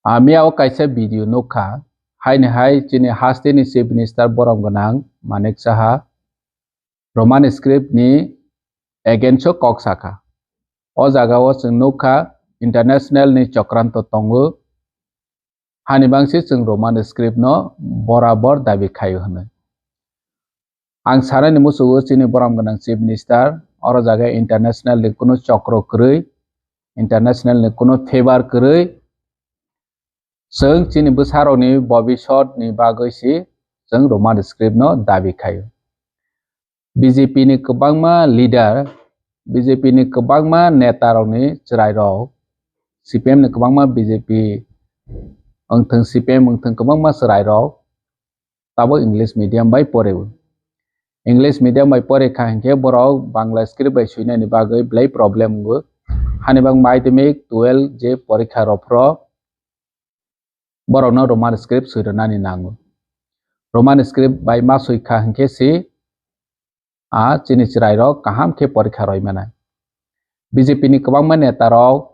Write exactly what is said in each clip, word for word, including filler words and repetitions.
Ami o kaisa video nukha, haini hai chini hasteni Chief Minister borom gwnang Manik Saha Roman script ni against o kok sakha. O jaga o chwng nukha international ni chokranto tongo, hani bangsi chwng Roman script no borabor dabi khaio hwnwi. Ang sanani musugo chini borom gwnang Chief Minister, oro jaga international ni kunu chokro kwrwi, international ni kunu favor kwrwi, chwng chini bwsarokni bobisot ni bagwi si chwng Roman script no dabi khaio. B J P ni kwbangma leader, B J P ni kwbangma neta rokni chwrai rok, C P M ni kwbangma B J P wngthwng, C P M wngthwng, kwbangma chwrai rok tabuk English medium bai poreo. English medium bai pore kha hinkhe borok Bangla script bai swinani bagwi belai problem wngo. Hani bang madhyamik, twelve je porikha rok phro borokno Roman script swi rwnani nango. Roman script bai ma swi kha hinkhe si a chini chwrai rok kaham khe porikha roi manai. B J P ni kwbangma neta rok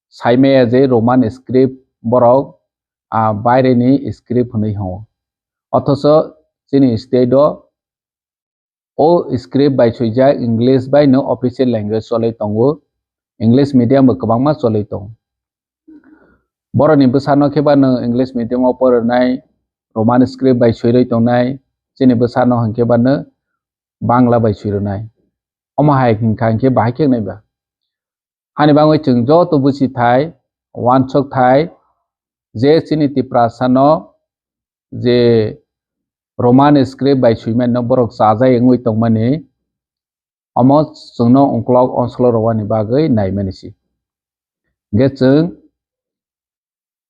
sai maya je Roman script borok a baire ni script hwnwi hwngo. Othocho chini state o o script bai swijak English bai no official language cholwi tongo, English medium bo kwbangma cholwi tongo. Borokni bwsano khe ba no English medium o porinai, Roman script bai swirwi tongnai, chini bwsano hinkhe ba no Bangla bai swirwnai. Omo hai hinkha hinkhe bahai khe wngnai ba. Hani bagwi chwng joto buchi thai, wansuk thai, je chini Tiprasa no je Roman script bai swimani no borok chajai wngwi tongmani, omo chwngno ongklok onsolo rwani bagwi naimani si. Hinkhe chwng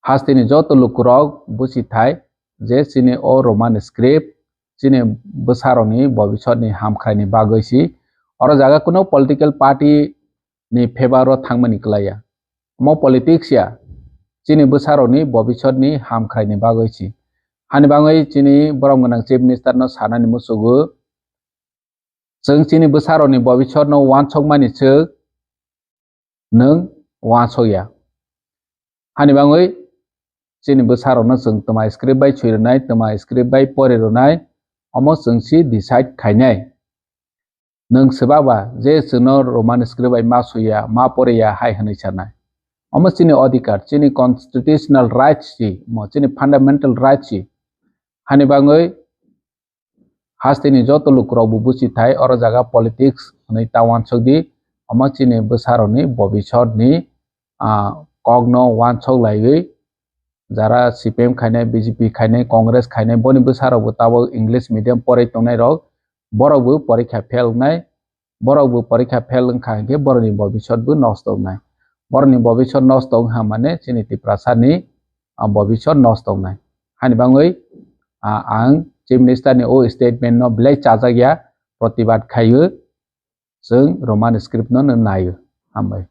hasteni joto lukurok buchi thai je chini o Roman script chini bwsarokni bobisotni hamkhraini bagwi si. Oro jaga kuno political party ni favor o thangmani kwlaiya. Omo politics ya, chini bwsarokni bobisotni hamkhraini bagwi si. Hani bagwi chini borom gwnang Chief Minister no sanani musugo, chwng chini bwsarokni bobisotno wansokmani swk nwng wansokya. Hani bagwi chini bwsarokno chwng twma script bai swi rwnai, twma script bai pori rwnai, omo chwng si decide khainai. Nwng swbaba je chwngno Roman script bai ma swiya, ma poriya hai hwnwi sanai. Omo chini odhikar, chini constitutional rights si, omo chini fundamental rights si. Hani bagwi hasteni joto lukurok bo buchi thai, oro jaga politics hwnwi ta wansuk di, omo chini bwsarokni bobisotni, ah, kokno wansok laiwi jara C P M khainai, B J P khainai, Congress khainai, boni bwsarok bo tabuk English medium porai tongnai rok, borok bo porikha fail wngnai, borok bo porikha fail wngkha hinkhe borokni bobisot bo nosto wngnai. Borokni bobisot nosto wngkha mane chini Tiprasani, ah, bobisot nosto wngnai. Hani bagwi, ah, ang Chief Minister ni o statement no belai chajakya, protibad khaio, chwng Roman script no naio. Hambai.